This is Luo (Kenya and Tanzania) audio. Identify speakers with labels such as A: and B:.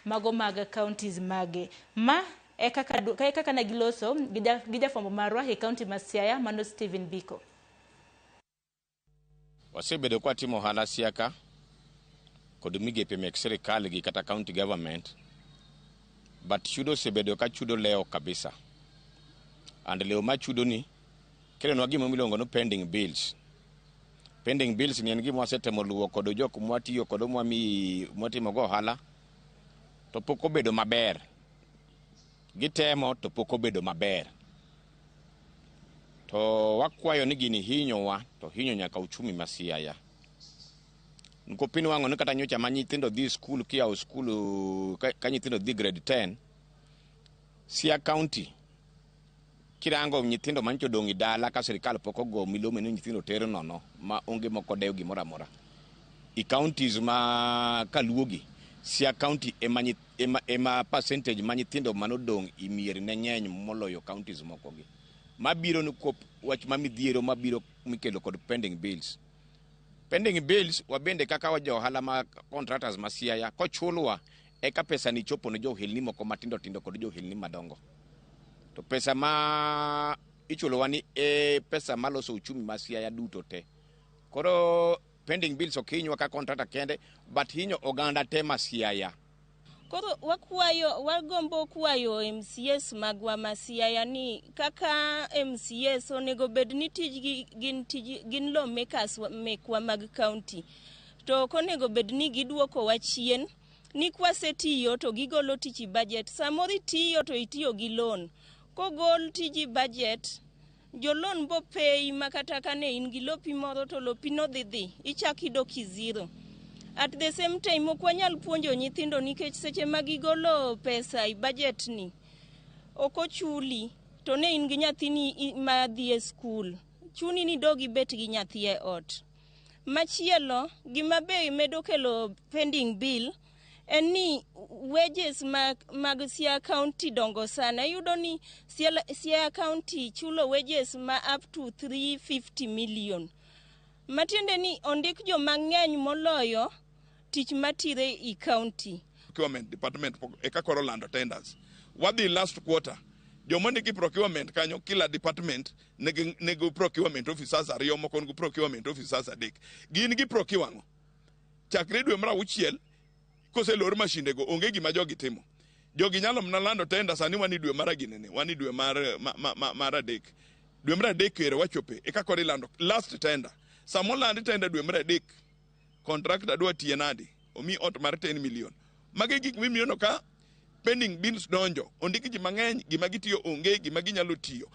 A: Mago mag counties mage. Ma e kaka ne giloso gi jafwambo marwa e county ma Siaya, mano Stephen Biko.
B: Wasebedo kwa timo ohala Siaya ka kod migepe mek sirikal gi kata county government, but chudo osebedo ka chudo leo kabisa, and leo ma chudo ni kelonwa gima miluongo ni pending bills. Pending bills ni en gima wasetemo luwo kod jok mwatiyo kod mwami mwatimo go ohala, to pok obedo maber. Gitemo to pok obedo maber, to wakwayo ni gini hinyowa to hinyo nyaka uchumi ma Siaya. Nikopin wang'o ni kata nyocha ma nyithindo dhi skul, kiyawo skul ka nyithindo dhi grade 10 Siaya County, kirango nyithindo manyocha odong' e dala ka sirikal pok ogo milome ni nyithindo ter nono ma onge moko dew gimoro amora i counties ma kaluogi, Siaya County ema percentage ma nyithindo manodong' i mier ne ng'eny moloyo counties moko gi. Mabiro ni kuop wach ma midhiero mabiro mikelo kod pending bills. Pending bills wabende kaka wa jo ohala ma contractors ma Siaya, kochulwa eka pesa ni chopo ne johelni moko matindo tindo kod johelni madongo, to pesa ma ichulowa ni e pesa maloso uchumi ma Siaya duto te. Koro pending bills ok hinywa ka contractor kende, but hinyo oganda te ma Siaya.
C: Koro wakwayo, wagombo kwayo MCAs magwa ma Siaya ni kaka MCAs onego bed ni tijgi gin tij gin lawmakers mekwa mag county, to ok onego bed ni giduokowa chien ni kwasetiyo to gigolo tich i budget. Samoro itiyo to itiyo gi loan, kogol tiji budget, jo loan bo pay ma kata kane in gi lopi moro to lopi no dhi dhi ichak idok i zero. At the same time, ok wanyal puonjo nyithindo nikech seche ma gigolo pesa i budget ni ok ochuli, to ne in gi nyathini ma dhi e skul, chuni ni dog ibet gi nyathi e ot. Machielo, gima be medo kelo pending bill en ni wages mag Siaya County dongo sana. Iyudo ni Siaya County chulo wages ma up to 350 million. Matiende ni ondik joma ng'eny moloyo tich matire i county.
D: Procurement department eka koro lando tenders. Wadhi last quarter, joma ndiki procurement kanyo, kila department nigi procurement officers ariyo, moko nigi procurement officers adek. Gin gi procure ang'o? Chakre dwe mar auchiel koselor mashinde go, onge gima jogi timo. Jogi nyalo mana lando tender. Sani wan e dwe mar aginene, wan e dwe mar adek. Dwe mar adek ere wachope eka koro ilando last tender. Sama oland tender dwe mar adek, contractor dwa tiye nadi omi ot mar 10 million? Magi gik mimiyono ka pending bills donjo, ondik ji mang'eny, gima gitiyo onge, gima ginyalo tiyo.